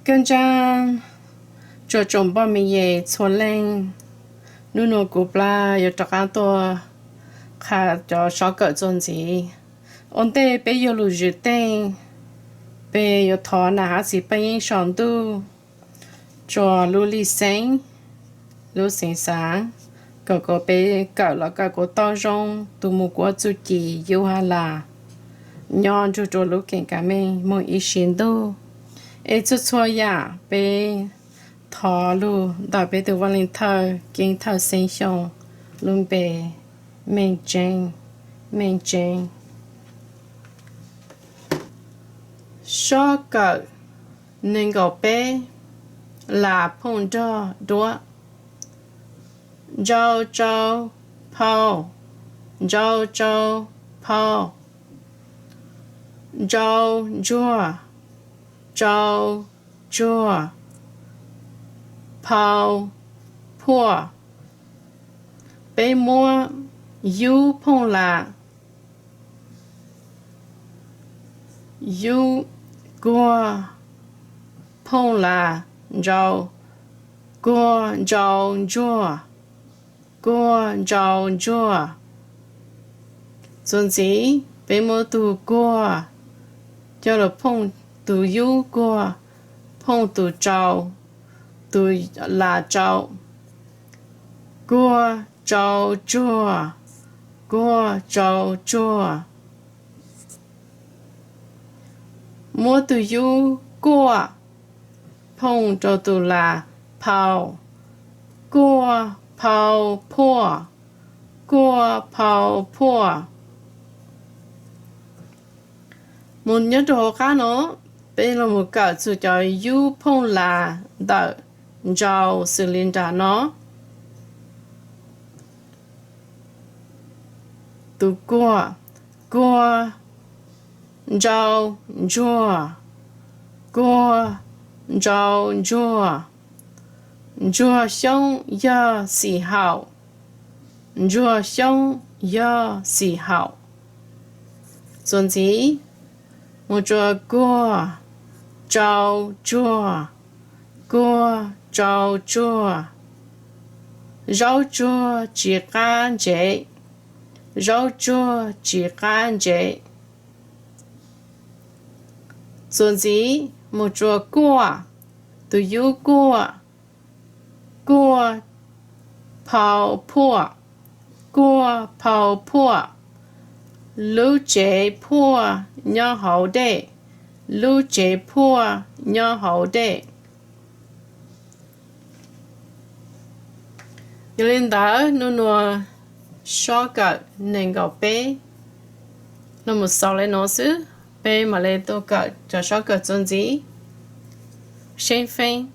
Koj ntsaab, tsuas tsoom npoj me nyem txhua leej, nub nua kuv plab yuav rov qaab tuaj qha cov sob kawm txuas ntxiv. Ua ntej peb yuav lug zwm teej, peb yuav thov nam hab txiv paj yeeb sau ntuj rua lub lig xeeb, lub xeev xaav, kom kov peb kawm los kawm kuas tau zoo, tu mus kuas txuj ci yub hab las, nyob nrug rua lub keem kav meej moog ib sim ntuj. Es txhua txhua yaam peb thov lug ntawm peb tug Vaaj Leej Thawj Keeb Thawj Xeeb Xyooj lub npe, Meej Tseeb, Meej Tseeb. Sob kawm neeg nkaum peb, las phooj nrog duab. Ntsau tsau phau, ntsau tsau phau. Ntsau ntsuag, tsau ntsuag, phau phuaj. Peb muab yub phooj las, yub kuag phooj las ntsau, kuag ntsau ntsuag, kuag ntsau ntsuag. Txuas ntxiv peb muab tug kuag coj lug phooj, tug yub kuag phooj tug tsau, tug las tsau, kuag tsau tsuag, kuag tsau tsuag. Muab tug yub kuaj phooj rau tug las phau, kuaj phau phuaj, kuaj phau phuaj. Mus nyob rau hauv qab no, peb los mus kawm txug cov yub phooj las ntawm ntsau xws li nram no. Tug kuag, kuag ntsau ntsuag, kuag ntsau ntsuag. Ntsuag xyoob yog xim haum, ntsuag xyoob yog xim haum. Txuas ntxiv mus rua kuag tsau tsuag, kuag tsau tsuag. Zaub tsuag tsi qab ntsev, zaub tsuag tsi qab ntsev. Txuas ntxiv mus rua kuaj, tug yub kuaj, kuaj phau phuaj, kuaj phau phuaj. Lub tsev phuaj nyob hauv dej, lub tsev phuaj nyob hauv dej. Yog li ntawd nub nua sob kawm nees nkaum peb los mus xaus le nuav xwb, peb mam le tuaj kawm cov sob kawm txuas ntxiv. Seeb feeb.